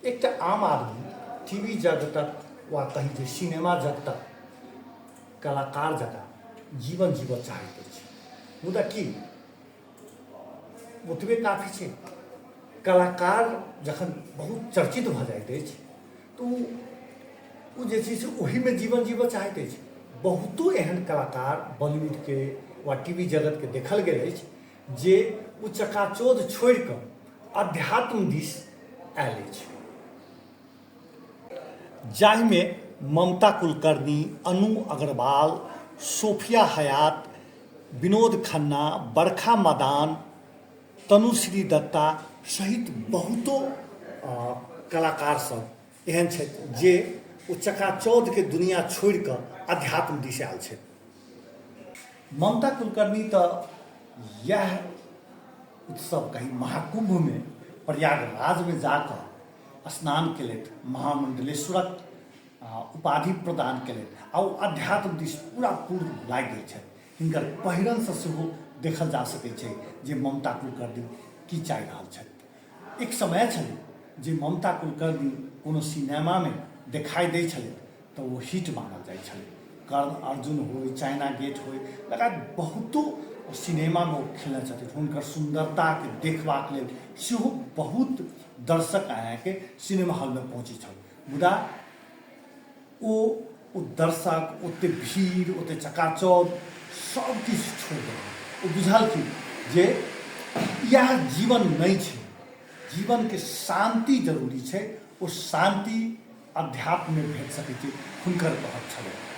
एकटा आम आदमी टी वी जगतक वा कही जे सिनेमा जगतक कलाकार जकाँ जीवन जीबऽ चाहैत अछि। मुदा की ओतबे काफी छै? कलाकार जखन बहुत चर्चित भऽ जाइत अछि तऽ ओ ओ जे छै से ओहीमे जीवन जीबऽ चाहैत अछि। बहुतो एहन कलाकार बॉलीवुडके वा टी वी जगतके देखल गेल अछि जे ओ चकाचौंध छोड़िकऽ अध्यात्म दिस आयल अछि। जाहिमे ममता कुलकर्णी, अनु अग्रवाल, सोफिया हयात, विनोद खन्ना, बरखा मदान, तनुश्री दत्ता सहित बहुतो कलाकार सब एहन छथि जे ओ चकाचौंधके दुनिया छोड़िकऽ अध्यात्म दिस आयल छथि। ममता कुलकर्णी तऽ इएह उत्सव कही महाकुम्भमे प्रयागराजमे जाकऽ स्नान केलथि, महामण्डलेश्वरक उपाधि प्रदान केलथि आ ओ अध्यात्म दिस पूरा पूर्ण लागि गेल छथि। हिनकर पहिरनसँ सेहो देखल जा सकै छै जे ममता कुलकर्णी की चाहि रहल छथि। एक समय छलै जे ममता कुलकर्णी कोनो सिनेमामे देखाइ दै छलथि तऽ ओ हिट मानल जाइ छलै। कर्ण अर्जुन होइ, चाइना गेट होइ, लगायत बहुतो सिनेमामे ओ खेलने छथिन। हुनकर सुन्दरताके देखबाक लेल सेहो बहुत दर्शक अहाँके सिनेमा हॉलमे पहुँचै छल। मुदा ओ ओ दर्शक, ओते भीड़, ओते चकाचौंध सब किछु छोड़ि देलखिन। ओ बुझलखिन जे इएह जीवन नहि छै, जीवनके शान्ति जरूरी छै, ओ शान्ति अध्यात्ममे भेट सकै छै, हुनकर कहब छलनि।